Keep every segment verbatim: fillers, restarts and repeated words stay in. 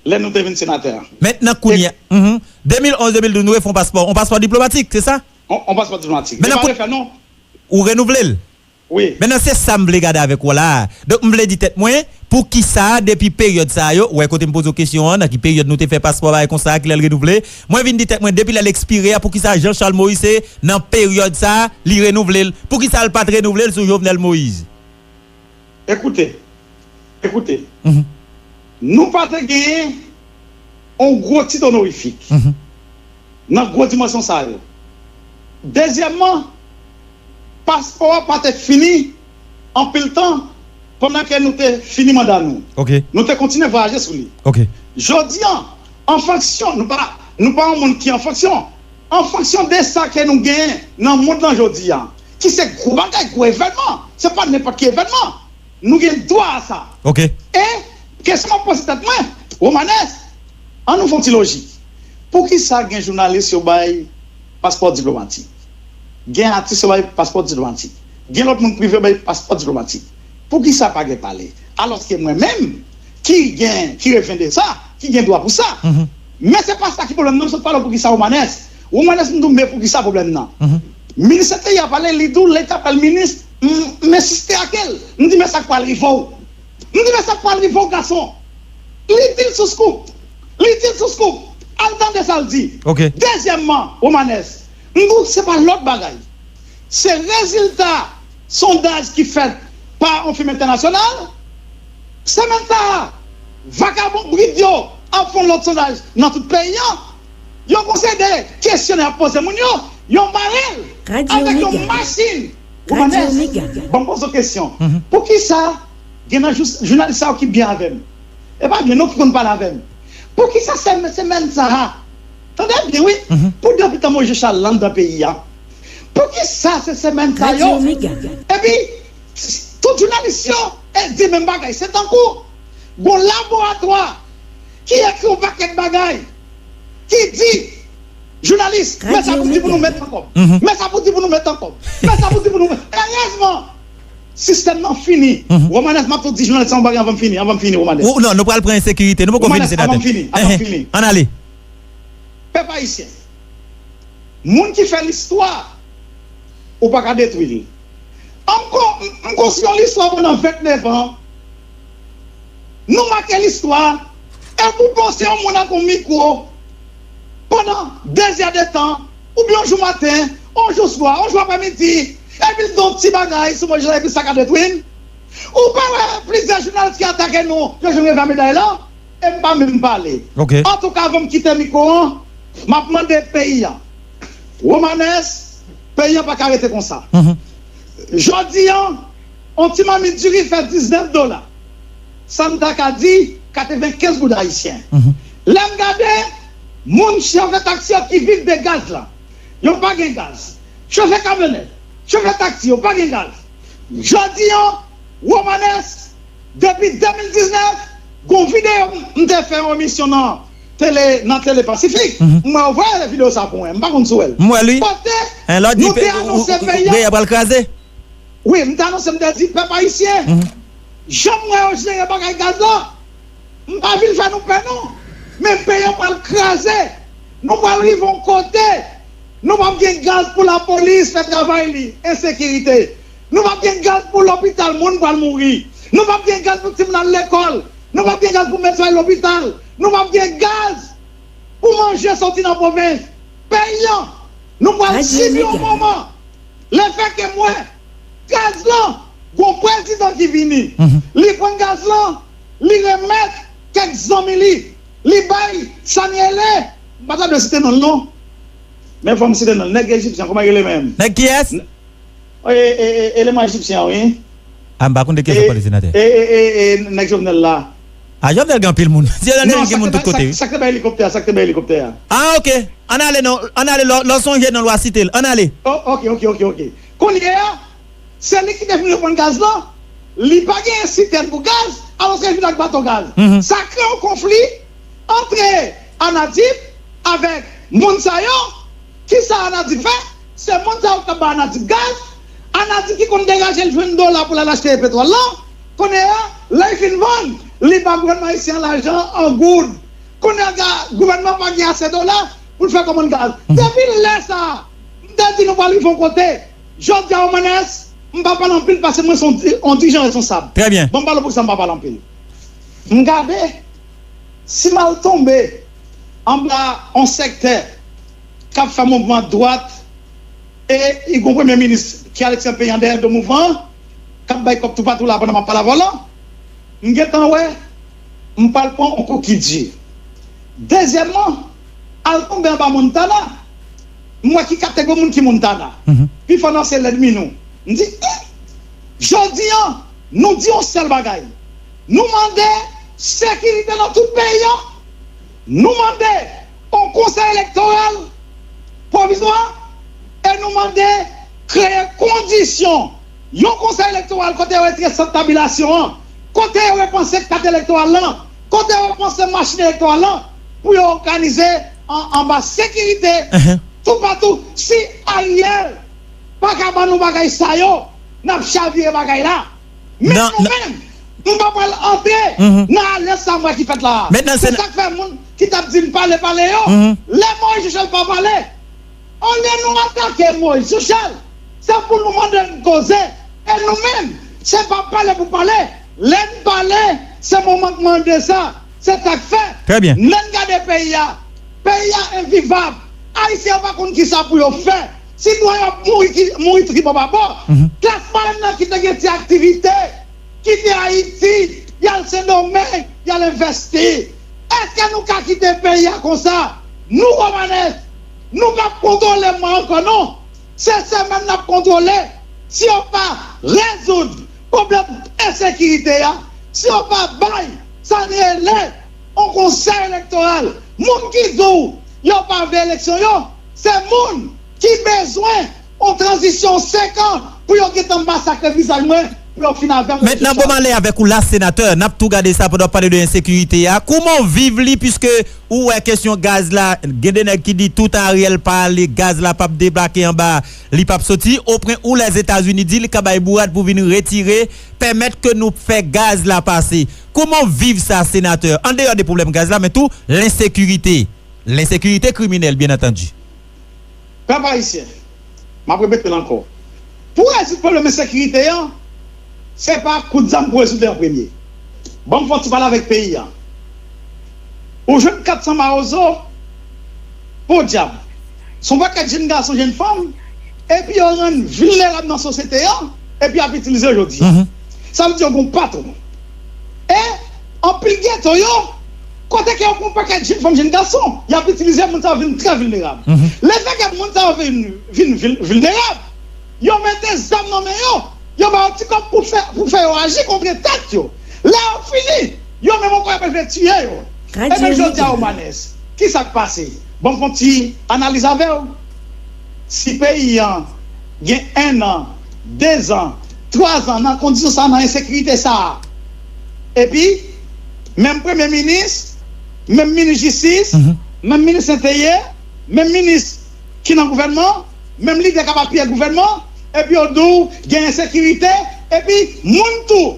Lè nou te vin senatè a. Mentnan, kounye a, mhm. De mil onz, de mil douz, nou refè yon paspò. Yon paspò diplomatik, se sa? On, on paspò diplomatik. Men nan pa refè, non. Ou renouvle l? Wi. Men nan, se sa m vle gade avèk ou la. Donk, m vle di tèt mwen, poukisa, depi peryòd sa yo, ou wè kote m poze w kesyon an, nan ki peryòd nou te fè paspò bagay konsa, ki lè l renouvle? Mwen vin di tèt mwen, depi lè l ekspire a, poukisa Jean Charles Moïse se nan peryòd sa, li renouvle l? Poukisa l pa t renouvle l sou Jovenel Moïse? Ekoute, ekoute. Mhm. Nou pa te genyen yon gwo tit onorifik, mhm, nan gwo dimansyon sa yo. Dezyèmman, paspò a pa te fini anpil tan pandan ke nou te fini manda nou. Ok. Nou te kontinye vwayaje sou li. Ok. Jodi an, an fonksyon, nou pa, nou pa yon moun ki an fonksyon. An fonksyon de sa ke nou genyen nan mond lan jodi a, ki se gwo bagay, gwo evènman, se pa nenpòt ki evènman. Nou gen dwa a sa. Ok. E kesyon m ap poze tèt mwen, Romanes, an nou fè yon ti lojik. Poukisa gen jounalis yo bay paspò diplomatik? Gen atis yo bay paspò diplomatik. Gen lòt moun prive yo bay paspò diplomatik. Poukisa pa gen pale? Alòske mwen menm, ki gen, ki revende sa, ki gen dwa pou sa. Mhm. Men se pa sa ki pwoblèm nan, m sot pale w poukisa Romanes. Romanes, m di w, men poukisa pwoblèm nan. Mhm. Minis Enteryè a pale, li di w, lè l t ap pale minis, m, m ensiste ak l. M di, men sa k pral rive w. M di, men sa k pral rive w, gason. Li di l sou scoop. Li di l sou scoop. Al tande sa l di. Ok. Dezyèmman, Romanes, m di w, se pa lòt bagay. Se rezilta sondaj ki fèt pa yon fim entènasyonal. Semèn sa a, vakabon brid yo ap fè yon lòt sondaj nan tout peyi an. Yo gon seri de kesyonè ap poze moun yo, yo mare l avèk yon machin. Ou konnen, ban m poze w kesyon. Mhm. Poukisa gen nan jou- jounalis sa yo ki byen avè m? E pa byen non ki konn pale avè m. Poukisa se semèn sa a? Tande byen, wi. Mhm. Pou depi tan Moïse Jean Charles la anndan peyi a. Poukisa se semèn sa yo? Epi, tout jounalis yo e di menm bagay. Se tankou gon laboratwa ki ekri yon pakèt bagay, ki di, jounalis, men sa pou di pou nou met nan kòb. Mhm. Men sa pou di pou nou met nan kòb. Men sa pou di pou nou met. Erezman, sistèm nan fini. Mhm. Romanes, m ap tou di jounalis sa yon bagay anvan m fini, anvan m fini, Romanes. Ou, non, nou pral pran ensekirite. Nou poko fini, senatè. Romanes, anvan m fini, anvan m fini. Ann ale. Pèp ayisyen, moun ki fè listwa, ou pa ka detwi l. An m kon-, m konstwi yon listwa pandan vennèf an. Nou make listwa, e pou w panse yon moun ak yon mikwo pandan dezè de tan, oubyen yon jou maten, yon jou swa, yon jou aprèmidi, epi l di yon ti bagay sou Moïse Jean, epi sa ka detwi n. Ou pa wè plizyè jounalis ki atake nou, yo jwenn revè a meday la? E m pa menm pale. Ok. Antouka, avan m kite mikwo an, m ap mande peyi a, Romanes, peyi a pa ka rete konsa. Mhm. Jodi a, yon ti mamit diri fè diznèf dola. Sa n ta ka di katrevenkenz goud ayisyen. Mhm. Lè m gade, moun chofe taksi yo ki viv de gaz la, yo pa gen gaz. Chofe kamyonèt, chofe taksi, yo pa gen gaz. Jodi a, Romanes, depi de mil diznèf, gon videyo m te fè yon emisyon nan tele, nan Tele Pasifik. Mhm. M wè w voye videyo sa pou mwen. M pa konn si w wè l. M wè l, wi. Kote nou te anonse peyi a. Peyi a pral kraze. Wi, m te anonse, m te di, pèp ayisyen, mhm, jan m wè yo jere bagay gaz la, m pa vin fè nou pè non. Men peyi a pral kraze. Nou pral rive yon kote. Nou p ap gen gaz pou lapolis fè travay li. Ensekirite. Nou p ap gen gaz pou lopital, moun pral mouri. Nou p ap gen gaz pou timoun al lekòl. Nou p ap gen gaz pou medsen al lopital. Nou p ap gen gaz pou manje soti nan pwovens. Peyi a, nou pral sibi yon moman. Lefètke m wè gaz lan, gon prezidan ki vini. Mhm. Li pran gaz lan, li remèt kèk zanmi li. Li bay sa n rele, m pa ta dwe site non l non. Men fò m site non l. Nèg ejipsyen, kòman l rele menm? Nèg kiyès? N-, e, e, e, eleman ejipsyen an, wi. A, m pa konn de kiyès w ap pale, senatè. E, e, e, e, nèg Jovenel la. A, Jovenel gen anpil moun. Si Jovenel gen moun tout kote, wi. Sa k te bay elikoptè a, sa k te bay elikoptè a. A, ok. Ann ale non, ann ale, lè w, lè w sonje non l, w a site l. Ann ale. O, ok, ok, ok, ok. Kounye a, se li ki te vin reprann gaz lan. Li pa genyen sitèn pou gaz, alòske li vin ak bato gaz. Mhm. Sa kreye yon konfli antre Anadip avèk moun sa yo. Kisa Anadip fè? Se moun sa yo k ap ba Anadip gaz. Anadip ki konn degaje l jwenn dola pou l al achte petwòl lan. Kounye a, lè l fin vann, li ba gouvènman ayisyen an lajan an goud. Kounye a, gouvènman pa gen ase dola pou l fè kòmann gaz. Depi lè sa a, m te di nou pral rive yon kote. Jodi a, Omanès, m pa pale anpil paske mwen se yon di- yon dirijan responsab. Trè byen. Bon, m pale pou sa m pa pale anpil. M gade, si m al tonbe anba yon sektè k ap fè mouvman dwat, e li gon premye minis ki al retire peyi an dèyè do mouvman an, k ap bay kòb toupatou la pandan m ap pale avè w lan, m gentan wè m pral pran yon kou ki di. Dezyèmman, al tonbe anba Montana, m wè ki kategori moun ki Montana. Pifò nan se lènmi nou. M di, hmm, jodi an, nou di yon sèl bagay. Nou mande sekirite nan tout peyi an. Nou mande yon konsèy elektoral pwovizwa e nou mande kreye kondisyon yon konsèy elektoral kote yo retire sant tabilasyon an, kote yo repanse kat elektoral lan, kote yo repanse machin elektoral lan pou yo òganize an, anba sekirite toupatou. Si Ariel pa ka ban nou bagay sa yo, n ap chavire bagay la. Men nou menm, nou pa pral antre nan alyans sa m wè ki fèt la a. Se sa k fè moun ki t ap di n pale, pale yo, lè Moyiz Jechèl pa pale, olye nou atake Moyiz Jechèl, se pou nou mande n koze. E nou menm, se pa pale pou pale. Lè n pale, se moman k mande sa. Se sa k fè, lè n gade peyi a, peyi a envivab. Ayisyen yo pa konn kisa pou yo fè. Sitwayen yo ap mouri, ki, mouri tribò babò. Klas mwayèn nan ki te gen ti aktivite, kite Ayiti, y al Sendomeng, y al envèsti. Èske nou ka kite peyi a konsa? Nou, Omanès, nou p ap kontwole mwen ankò non. Se semèn n ap kontwole. Si yo pa rezoud pwoblèm ensekirite a, si yo pa bay sa n rele yon konsèy elektoral, moun ki di w yo pa vle eleksyon yo, se moun ki bezwen yon tranzisyon senk an pou yo gentan masakre vizaj mwen, pou yo fin avè m. Mentnan, bon, m ale avèk ou la, senatè. N ap tou gade sa pandan w ap pale de ensekirite a. Kouman w viv li, piske ou wè kesyon gaz la, gen de nèg ki di tout Ariel pa ale, gaz la p ap deblake anba, li p ap soti, opwen ou Lèzetazini di li ka bay bourad pou vin retire, pèmèt ke nou fè gaz la pase. Kouman w viv sa, senatè? Andeyò de pwoblèm gaz la, men tou lensekirite. Lensekirite kriminèl, byen antandi. Pèp ayisyen, m ap repete l ankò. Pou rezoud pwoblèm ensekirite an, se pa kout zam pou rezoud li an premye. Ban m fè yon ti pale avèk peyi a. Ou jwenn kat san mawozo, podyab. Se yon pakèt jenn gason, jenn fanm, epi yo rann vilnerab nan sosyete an, epi y ap itilize yo jodi a. Sa vle di yo gen yon patwon. E anpil geto yo, kote ke yo gen yon pakèt jenn fanm, jenn gason, y ap itilize moun sa yo vin trè vilnerab. Lefètke moun sa yo vin, vin vil, vilnerab, yo mete zam nan men yo, yo ba yo ti kòb pou fè, pou fè yo aji kont tèt yo. Lè yo fini, yo menm ankò yo bezwen tiye yo. Ebyen, jodi a, Omanès, kisa k pase? Bon, m fè yon ti analiz avè w. Si peyi an gen en an, de zan, twa zan nan kondisyon sa, nan ensekirite sa a, epi menm premye minis, menm minis jistis, menm minis enteryè, menm minis ki nan gouvènman, menm lidè k ap apiye gouvènman, epi yo di w gen ensekirite, epi moun tou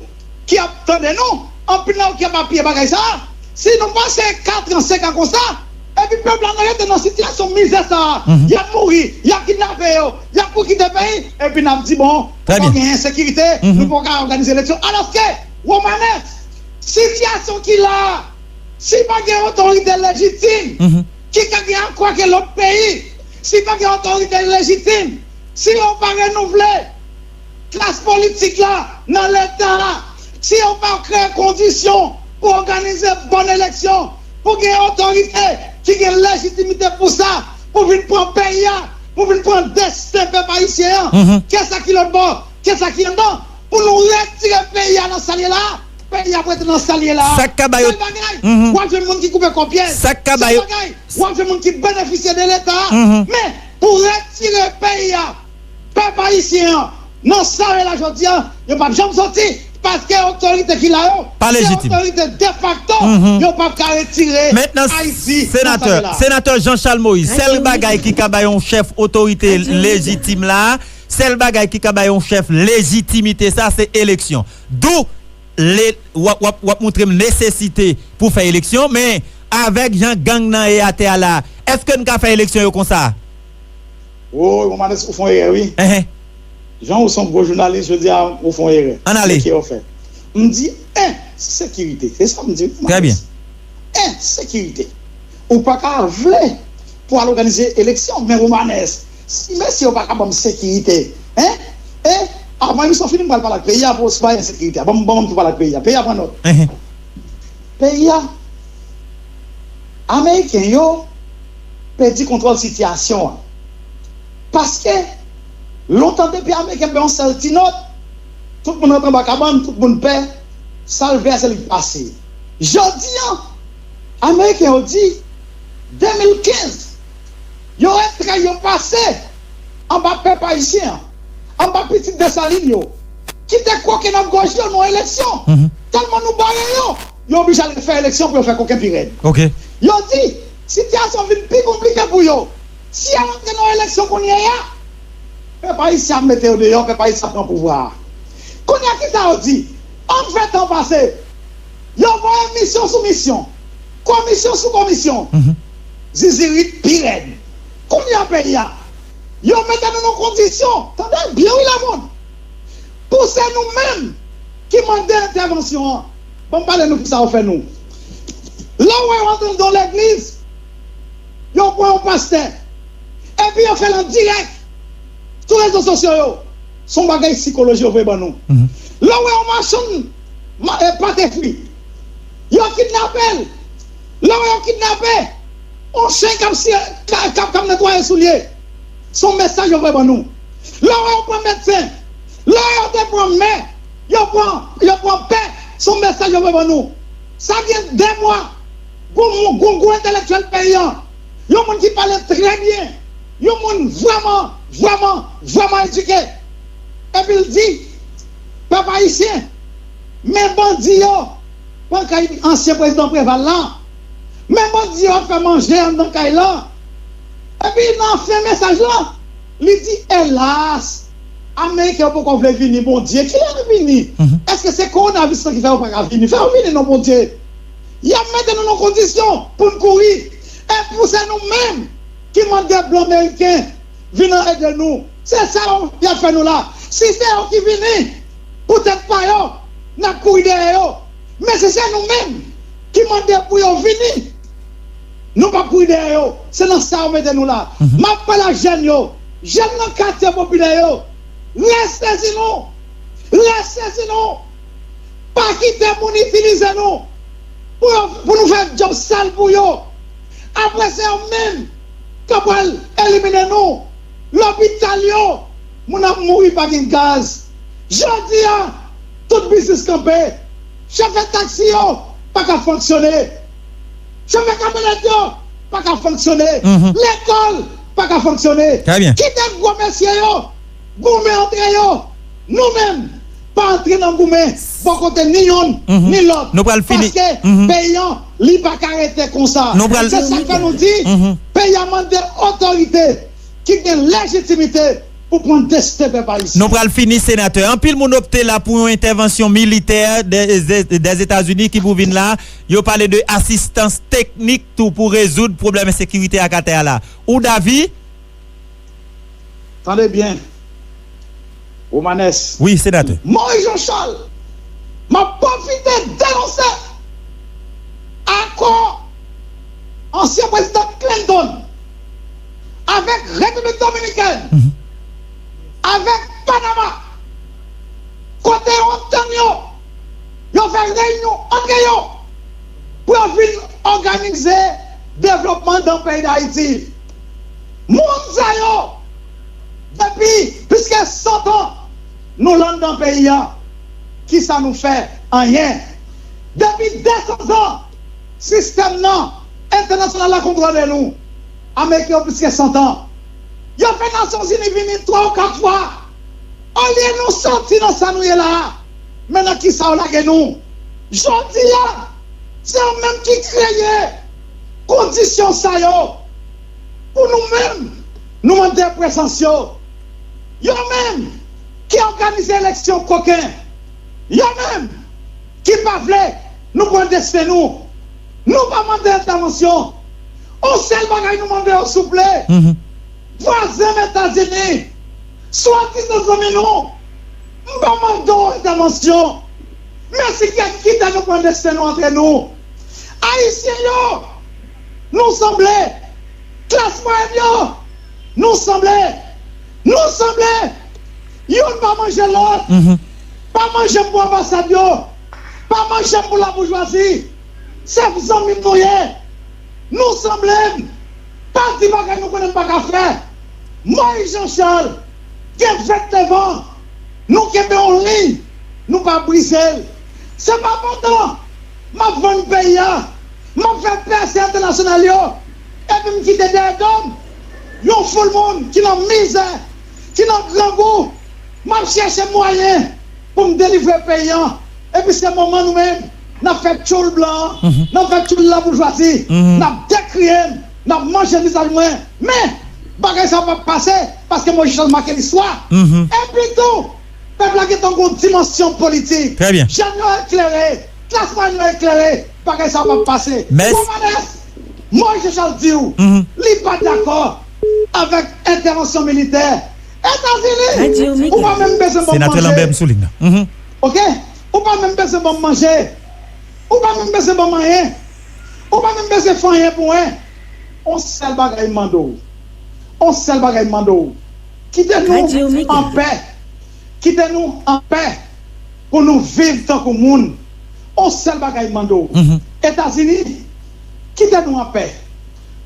ki ap tande nou, anpil nan yo ki ap apiye bagay sa a, si nou pase kat an, senk an konsa, epi pèp la nan rete nan sitiyasyon mizè sa a, y ap mouri, y ap kidnape yo, y ap tou kite peyi, epi n ap di, bon, poko gen ensekirite, nou poko ka òganize eleksyon. Alòske, Omanès, sitiyasyon ki la a, si pa gen otorite lejitim ki ka gen akò ak lòt peyi, si pa gen otorite lejitim, si yo pa renouvle klas politik la nan Leta a, si yo pa kreye kondisyon pou òganize bòn eleksyon, pou gen otorite ki gen lejitimite pou sa, pou vin pran peyi a, pou vin pran desten pèp ayisyen an, kisa ki lòt bò, kisa ki anndan, pou nou retire peyi a nan sa l ye la a, peyi a ap rete nan sa l ye la a. Sa k ka ba yo. Sèl bagay, w ap jwenn moun ki koupe kò pyès. Sa k ka ba yo. Sèl bagay, w ap jwenn moun ki benefisye de Leta a. Men, pou retire peyi a, pèp ayisyen an, nan sa yo ye la jodi a, yo p ap janm soti, paske otorite ki la yo, se otorite defakto, yo p ap ka retire Ayiti nan sa l ye la. Mentnan, senatè, senatè Jean Charles Moïse, sèl bagay ki ka ba yon chèf otorite lejitim la, sèl bagay ki ka ba yon chèf lejitimite sa, se eleksyon. Dou, le, w ap, w ap, w ap montre m nesesite pou fè eleksyon, men Avèk jan gang nan ye atè a la, èske n ka fè eleksyon yo konsa? Woy, Romanes, ou fè yon erè, wi. Enhen. Jan ou se yon gwo jounalis, jodi a, ou fè yon erè. Ann ale. Mete yo fè. M di, en, sekirite. Se sa m di, wi, Romanes. Trè byen. En, sekirite. Ou pa ka vle pou al òganize eleksyon, men Romanes, si mesye yo pa ka ban m sekirite, en? E, avan emisyon fini, m pral pale ak peyi a pou se pa ensekirite a. Ban m, ban m tou pale ak peyi a. Peyi a pran nòt. Enhen. Peyi a, Ameriken yo pèdi kontwòl sitiyasyon an. Paske, lontan depi Ameriken bay yon sèl ti nòt, tout moun rantre anba kabann, tout moun pè, sa l vle a se li k pase. Jodi an, Ameriken yo di, de mil kenz, yo entèg yo pase anba pèp ayisyen an, anba pitit Desalin yo, ki te koken nan gòj yo nan eleksyon. Tèlman nou bare yo, yo oblije al fè eleksyon pou yo fè koken pi rèd. Yo di, sitiyasyon vin pi konplike pou yo. Si y al antre nan eleksyon kounye a, pèp ayisyen ap mete yo deyò, pèp ayisyen ap pran pouvwa a. Kounye a, kisa yo di? An fè tan pase, yo voye misyon sou misyon, komisyon sou komisyon. Zizirit pi rèd. Kounye a, peyi a, yo mete nou nan kondisyon, tande byen wi, lemonn, pou se nou menm ki mande entèvansyon an. Ban m pale nou kisa yo fè nou. Lè w wè yo antre nan yon legliz, yo pran yon pastè, epi yo fè l an dirèk sou rezo sosyo yo. Se yon bagay sikoloji yo voye ban nou. Lè w wè yon machann pate fwi, yo kidnape l. Lè w wè yo kidnape yon chen k ap netwaye soulye, se yon mesaj yo voye ban nou. Lè w wè yo pran medsen, lè w wè yo te pran mè, yo pran pè, se yon mesaj yo voye ban nou. Sa gen de mwa, gon gwo entelektyèl peyi a, yon moun ki pale trè byen, yon moun vrèman, vrèman, vrèman edike, epi l di, pèp ayisyen, men bandi yo pran kay ansyen prezidan Preval la, men bandi yo ap fè manje anndan kay la. Epi nan fen mesaj la, li di, elas, Ameriken yo poko vle vini, Bondye, kilè yo vini? Èske se kowonaviris lan ki fè yo pa ka vini? Fè yo vini non, Bondye. Y ap mete nou nan kondisyon pou n kouri. E pou se nou menm ki mande blan meriken vin ede nou. Se sa yo y ap fè nou la. Si se yo ki vini pou tèt pa yo, n ap kouri dèyè yo. Men si se nou menm ki mande pou yo vini, nou p ap kouri dèyè yo. Se nan sa yo mete nou la. M ap pale ak jèn yo, jèn nan katye popilè yo. Rèsezi nou! Rèsezi nou! Pa kite moun itilize nou pou, yo, pou nou fè djòb sal pou yo. Apre se yo menm k ap pral elimine nou. Lopital yo, moun ap mouri pa gen gaz. Jodi a, tout biznis kanpe. Chofè taksi yo pa ka fonksyone. Chofè kamyonèt yo pa ka fonksyone. Lekòl pa ka fonksyone. Kite gwo mesye yo goumen antre yo. Nou menm, pa antre nan goumen bò kote ni youn ni lòt. Paske peyi an, li pa ka rete konsa. Se sa k fè nou di, peyi a mande otorite ki gen lejitimite pou pran desten pèp ayisyen. Nou pral fini, Senatè. Anpil moun opte la pou yon entèvansyon militè dè, dè, dè Etazini ki pou vin la. Yo pale de asistans teknik tou pou rezoud pwoblèm ensekirite ak atè a la. Ou davi? Tande byen, Romanes. Wi, Senatè. Moyiz Jan Chal, m ap pwofite denonse akò ansyen prezidan Clinton avèk Repiblik Dominikèn, avèk Panama, kote yo antann yo, yo fè reyinyon antre yo pou yo vin òganize devlopman nan peyi Dayiti. Moun sa yo, depi plis ke san tan nou anndan peyi a, kisa nou fè? Anyen. Depi de san zan, sistèm nan entènasyonal la kontwole nou. Ameriken yo plis ke san tan. Yo fè Nasyonzini vini twa ou kat fwa. Olye nou soti nan sa nou ye la a, men nan kisa yo lage nou? Jodi a, se yo menm ki kreye kondisyon sa yo pou nou menm, nou mande prezans yo. Yo menm ki òganize eleksyon koken. Yo menm ki pa vle nou pran desten nou. Nou pa mande entèvansyon. On sèl bagay nou mande yo, souple. Mhm. Vwazen m Etazini, swadizan zanmi nou, m pa mande w entèvansyon. Men si kèk kite nou pran desten nou antre nou. Ayisyen yo, nou sanble. Klas mwayèn yo, nou sanble. Nou sanble. Youn pa manje lòt. Mhm. Pa manje m pou anbasad yo. Pa manje m pou laboujwazi. Se zanmi m nou ye. Nou sanble m. Pa di bagay nou konnen m pa ka fè. Moyiz Jan Chal gen vèt devan. Nou kenbe yon liy. Nou pa brize l. Se pa pandan m ap vann peyi a, m ap fè pèse entènasyonal yo, epi m kite dèyè do m yon foul moun ki nan mizè, ki nan grangou. M ap chèche mwayen pou m delivre peyi an. Epi se moman nou menm, n ap fè tchoul blan an, mhm, n ap fè tchoul laboujwazi, mhm, n ap dekriye m, n ap manje vizaj mwen. Men, bagay sa p ap pase, paske Moyiz Jan Chal make listwa. Mhm. Epi tou, pèp la gentan gon dimansyon politik. Trè byen. Jèn yo eklere, klas mwayèn yo eklere, bagay sa p ap pase. Mès- Gon malès, Moyiz Jan Chal di w, mhm, li pa dakò avèk entèvansyon militè. Etazini, ou pa menm bezwen ban m manje. Senatè Lambert m sou liy nan. Mhm. Oke? Ou pa menm bezwen ban m manje. Ou pa menm bezwen ban m anyen. Ou pa menm bezwen fè anyen pou mwen. On sèl bagay m mande w. On sèl bagay m mande w. Kite nou an pè. Kite nou an pè pou nou viv tankou moun. On sèl bagay m mande w. Mhm. Etazini, kite nou an pè.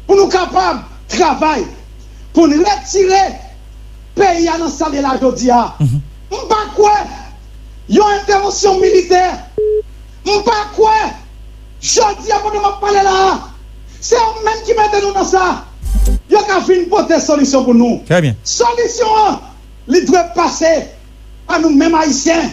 Pou nou kapab travay, pou n retire peyi a nan sa l ye la jodi a. Mhm. M pa kwè yon entèvansyon militè. M pa kwè jodi a pandan m ap pale la a, se yo menm ki mete nou nan sa. Yo ka vin pote solisyon pou nou. Trè byen. Solisyon an, li dwe pase pa nou menm Ayisyen.